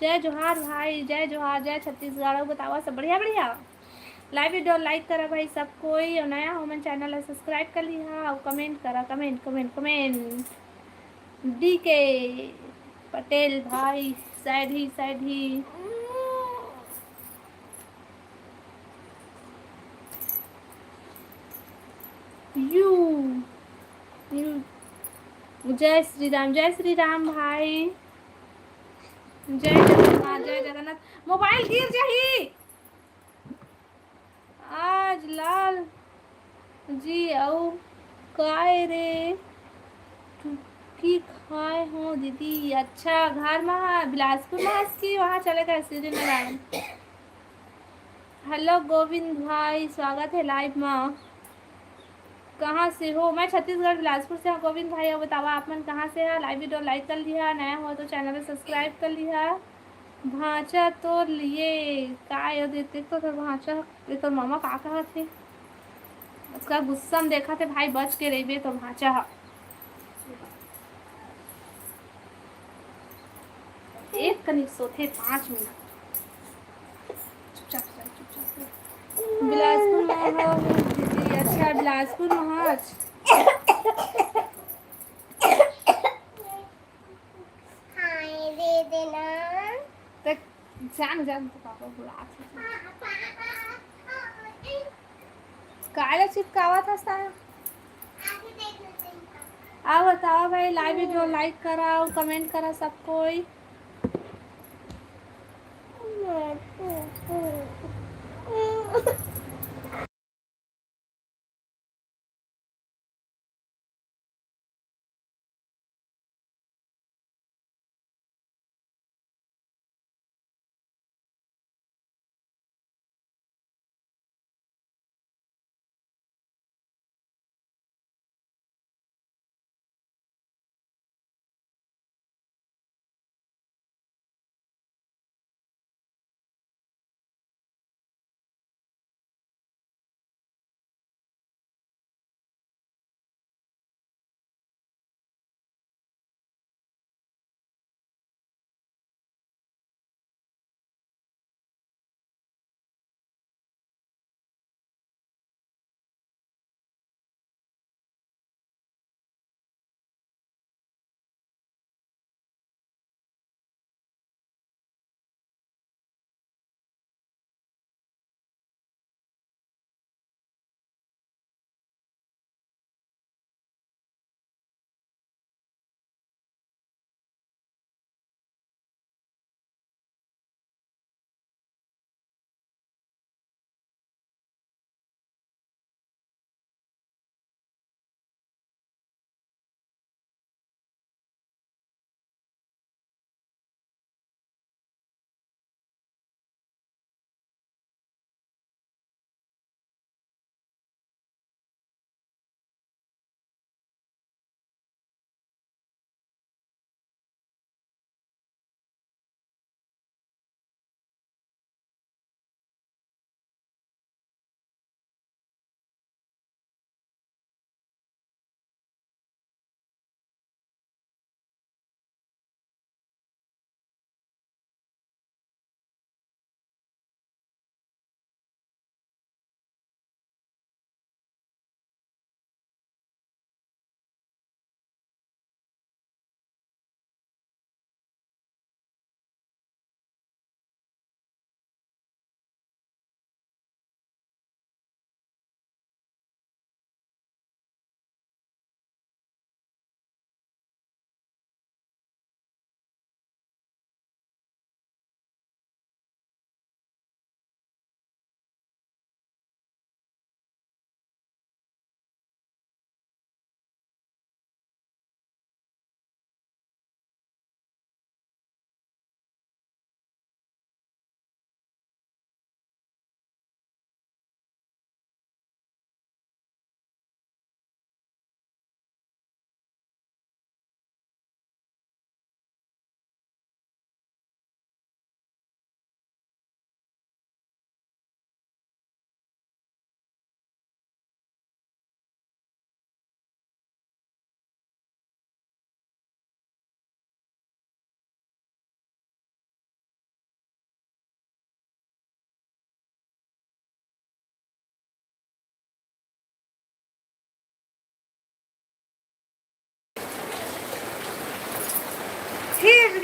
जय जोहार भाई, जय जोहार, जय छत्तीसगढ़। अउ बतावा, सब बढ़िया, बढ़िया? Live video like करा भाई सब कोई, अउ नया हो मन channel ला subscribe कर लिहा, अउ comment करा, comment, comment, comment। डी के पटेल भाई, side Hi, side Hi. You, you, जय श्री राम, जय श्री राम भाई, जय जगन्नाथ, जय जगन्नाथ। मोबाइल गिर जाही। आज लाल जी अउ काय रे टुकी खाए हो दीदी? अच्छा, घर मा, बिलासपुर मा हस कि वहाँ चले गए श्रीनगर? Hello गोविंद भाई, स्वागत है live मा। कहाँ से हो? मैं छत्तीसगढ़ बिलासपुर से हूँ गोविंद भाई। अउ बतावा, आप मन कहाँ से है? Live video like कर लिहा, नया हो तो channel subscribe कर लिहा। भांचा तोर लिए का यो दे, देख तो तोर भांचा, ये तोर मामा का कहत हे? उसका गुस्सा में देखा थे भाई, बच के रहिबे तो भांचा ह। एक कनिक सोथे पाँच मिनट। चुपचाप रह, चुपचाप रह। बिलासपुर में हो दीदी? अच्छा, बिलासपुर में हो। अच्छा। हाय दे देना। देख, जान, जान, तो पापा बुलात हे। काला चिपकावत हस ता? आओ बताओ भाई, live video like करा अउ comment करा सब कोई।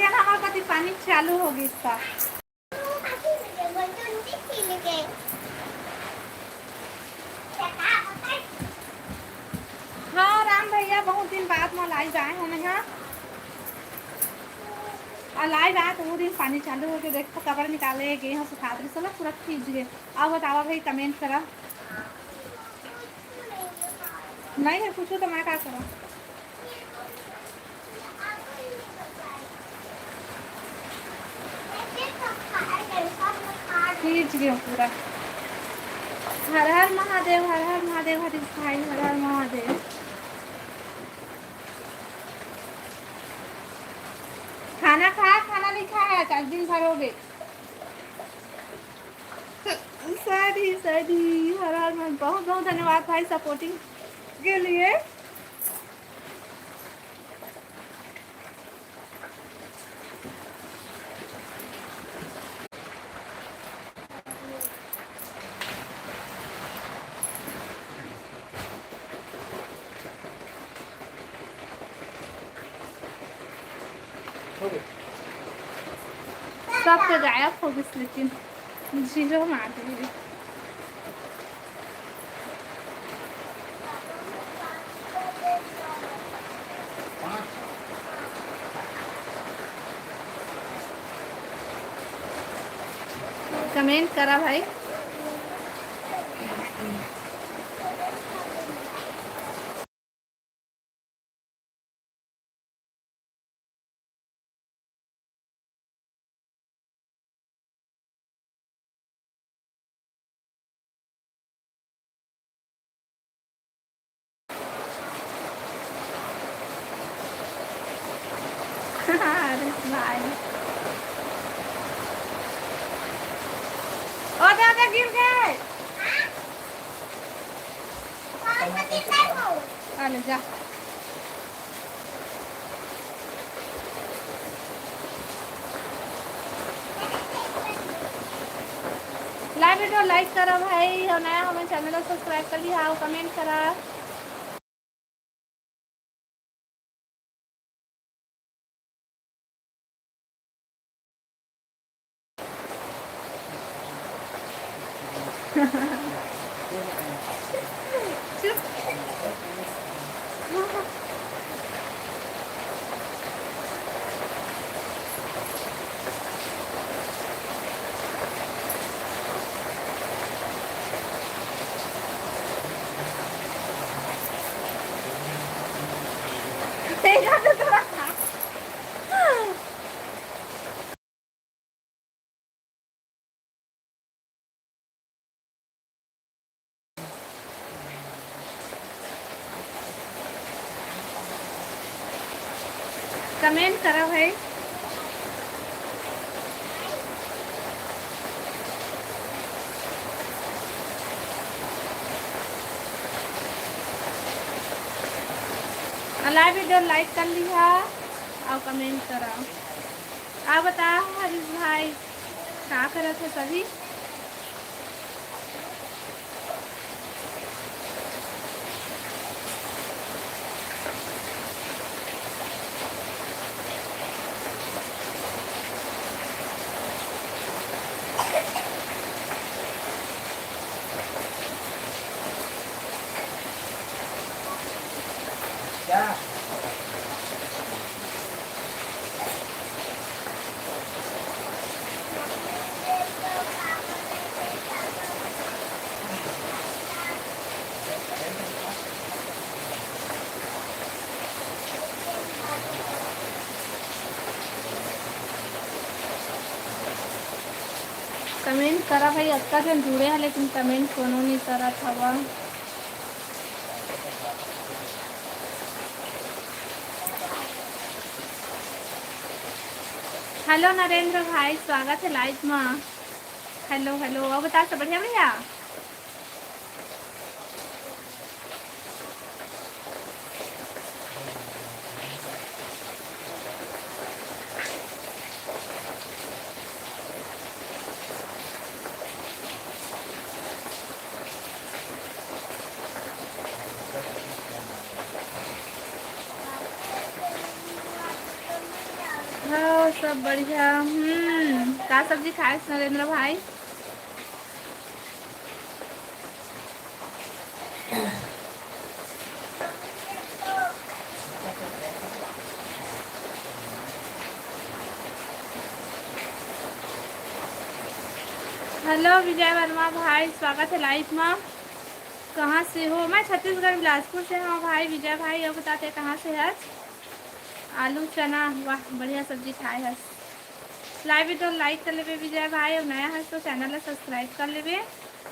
हमारे कति पानी चालू हो गई इसका। हाँ राम भैया, बहुत दिन बाद मैं live आए हंव ना। आ live आए तो वो दिन पानी चालू हो गए, देखो कपड़ा निकाले गए हैं, सुखात रही सब पूरा खींच गए। अब बतावा भाई, comment करा। नहीं है कुछ तो मैं का करा। खींच गयो पूरा। हर हर महादेव, हर हर महादेव, हरीश भाई, हर हर महादेव। खाना खा, खाना नहीं खाया, चार दिन भर हो गए। सॉरी, सॉरी, हर हर महादेव। बहुत बहुत धन्यवाद भाई supporting के लिए। सबके गायब हो गइस, लेकिन zero मार दिए। Comment करा भाई। अरे भाई, ओ दादा, गिर गए। आ ले जा। Live video like करा भाई, और नया हमारे channel को subscribe कर लिहा, comment करा। Comment करा भाई। Live video like कर लिहा और comment करा। आप बता हरीश भाई, का करत हे सभी? Comment करा भाई, अतका झन जुड़े हे लेकिन comment कोनो नहीं करत हवा। Hello नरेंद्र भाई, स्वागत हे live मा। Hello hello, और बता, सब बढ़िया भैया? हाँ, सब बढ़िया। हम्म, का सब्जी खाए नरेंद्र भाई? हेलो विजय वर्मा भाई, स्वागत है लाइव में। कहाँ से हो? मैं छत्तीसगढ़ बिलासपुर से हूँ भाई। विजय भाई, अब बताते कहाँ से है? आलू चना, वाह बढ़िया सब्जी खाए हस। लाइव वीडियो लाइक कर लेबे विजय भाई, अउ नया हस तो चैनल ला सब्सक्राइब कर लेबे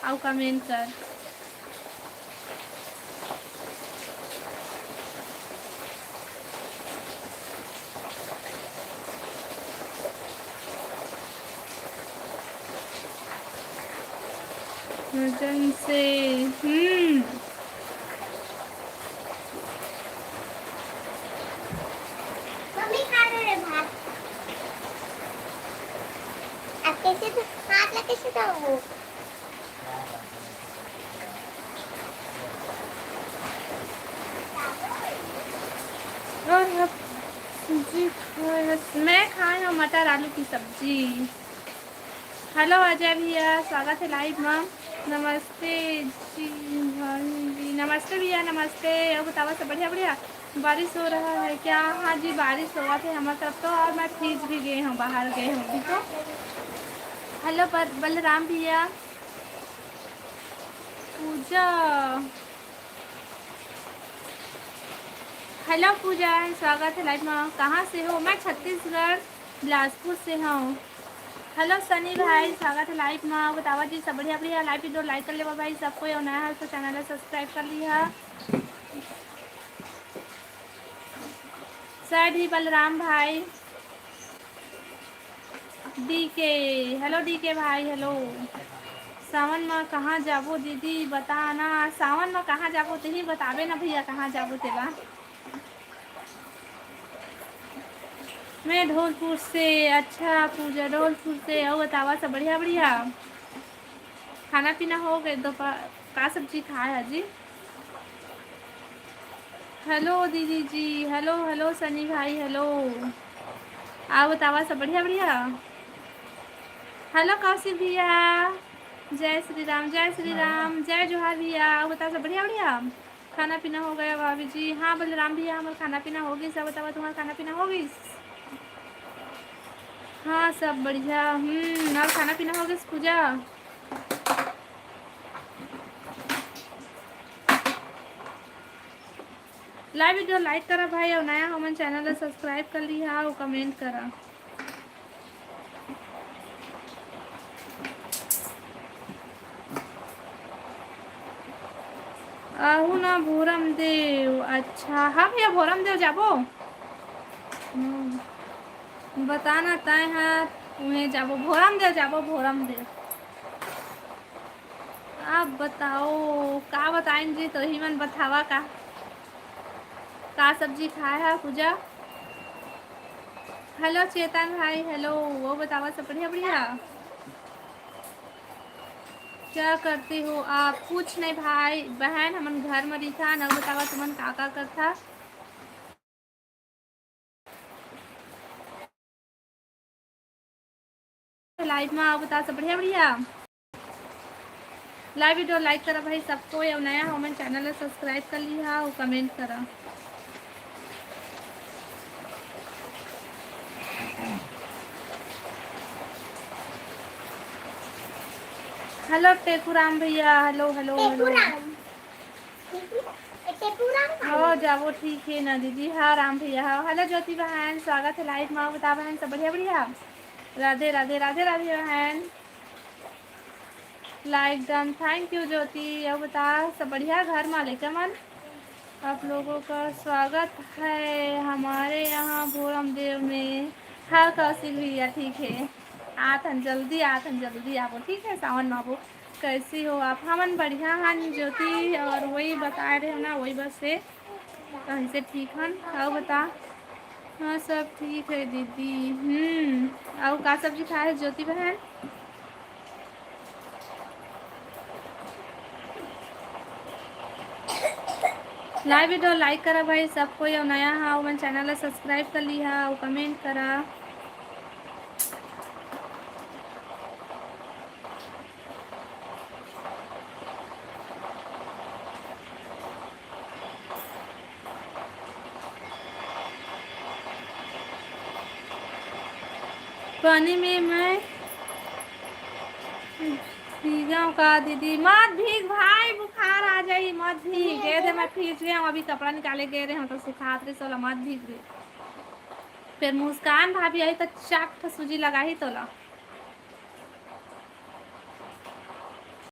अउ कमेंट कर। वजन से, हम्म। मम्मी खा रहे हैं भात। आप कैसे ध-, हाथ ला कैसे धोबो? और आप सब्जी खाए हस? मैं खाए हूँ मटर आलू की सब्जी। हेलो अजय भैया, स्वागत है लाइव में। नमस्ते जी, भाई जी, नमस्ते भैया, नमस्ते। और बतावा सब बढ़िया, बढ़िया? बारिश हो रहा है क्या? हाँ जी, बारिश होवत है हमारे तरफ तो, और मैं भीज भी गए हूँ, बाहर गए हूँ अभी तो। हेलो बर-, बलराम भैया, पूजा। हेलो पूजा, स्वागत है लाइव में। कहाँ से हो? मैं छत्तीसगढ़ बिलासपुर से हूँ। हेलो सनी भाई, स्वागत है लाइव में। बतावा जी सब बढ़िया, बढ़िया। लाइव वीडियो लाइक कर लेवा भाई सब कोई, और नया है तो चैनल सब्सक्राइब कर लिहा। सर भी बलराम भाई, डीके, हेलो डीके भाई, हेलो। सावन में कहाँ जाबो दीदी, बता ना। सावन में कहाँ जाबो, तेही बताबे ना भैया, कहाँ जाबो तेला। मैं ढोलपुर से। अच्छा पूजा, ढोलपुर से। और बतावा सब बढ़िया, बढ़िया। खाना पीना हो गए? दोपहर का सब्जी खाए है जी? हेलो दीदी जी, हेलो, हेलो सनी भाई, हेलो। आओ बतावा सब बढ़िया, बढ़िया। हेलो कौशिक भैया, जय श्री राम, जय श्री राम, जय जोहार भैया। आओ बतावा सब बढ़िया, बढ़िया। खाना पीना हो गया भाभी जी? हाँ बलराम भैया, हमारा खाना पीना हो गई। सब बतावा तुम्हारा खाना पीना हो गई? हाँ सब बढ़िया। हम्म, और खाना पीना हो गया पूजा? लाइव वीडियो लाइक करा भाई, और नया हमन चैनल ला सब्सक्राइब कर लिहा और कमेंट करा। आहू ना भोरम देव। अच्छा, हाँ भैया, भोरम देव जाबो। हम्म, बता ना तय हा, उहें जाबो, भोरम देव जाबो, भोरम देव। आप बताओ, का बताइन जी, तोही मन बतावा का, का सब्जी खाए हा पूजा? हेलो चेतन भाई, हेलो। वो बतावा सब बढ़िया, बढ़िया। क्या करते हो आप? कुछ नहीं भाई बहन, हमन घर में रहिथन। और बतावा तुमन का का करथा? लाइव में आओ, बता सब बढ़िया, बढ़िया। लाइव वीडियो लाइक करा भाई सबको, और नया हो मन चैनल ला सब्सक्राइब कर लिहा और कमेंट करा। हेलो टेकूराम भैया, हेलो, हेलो, हेलो। टेकूराम। टेकूराम भाई। हो जाबो, ठीक है ना दीदी। हाँ राम भैया, हाँ। हेलो ज्योति बहन, स्वागत है लाइव में। बता बहन, सब बढ़िया, बढ़िया? राधे, राधे, राधे, राधे बहन। लाइक डन, थैंक यू ज्योति। अब बता, सब बढ़िया घर में लइका मन? आप लोगों का स्वागत है हमारे यहाँ भोरम देव में। हाँ कौशिक भैया, ठीक है, आथन जल्दी, आथन जल्दी आबो, ठीक है, सावन में आबो। कैसी हो आप? हमन बढ़िया हन ज्योति, और वही बताए रहे ना, वही बस से कहीं से ठीक हन। और बता? हाँ सब ठीक है दीदी। हम्म, और का सब्जी खाए है ज्योति बहन? लाइव वीडियो लाइक करा भाई सब कोई, और नया हा ओमन चैनल ला सब्सक्राइब कर लिहा और कमेंट करा। पानी में मैं भीगव का दीदी? मत भीग भाई, बुखार आ जाई, मत भीग। ये दे, मैं भीग गए हूँ, अभी कपड़ा निकाले गए रहे हूँ तो सुखात रहे, सोला मत भीग रे। फिर मुस्कान भाभी आई तो चाक ठो सूजी लगाही तोला।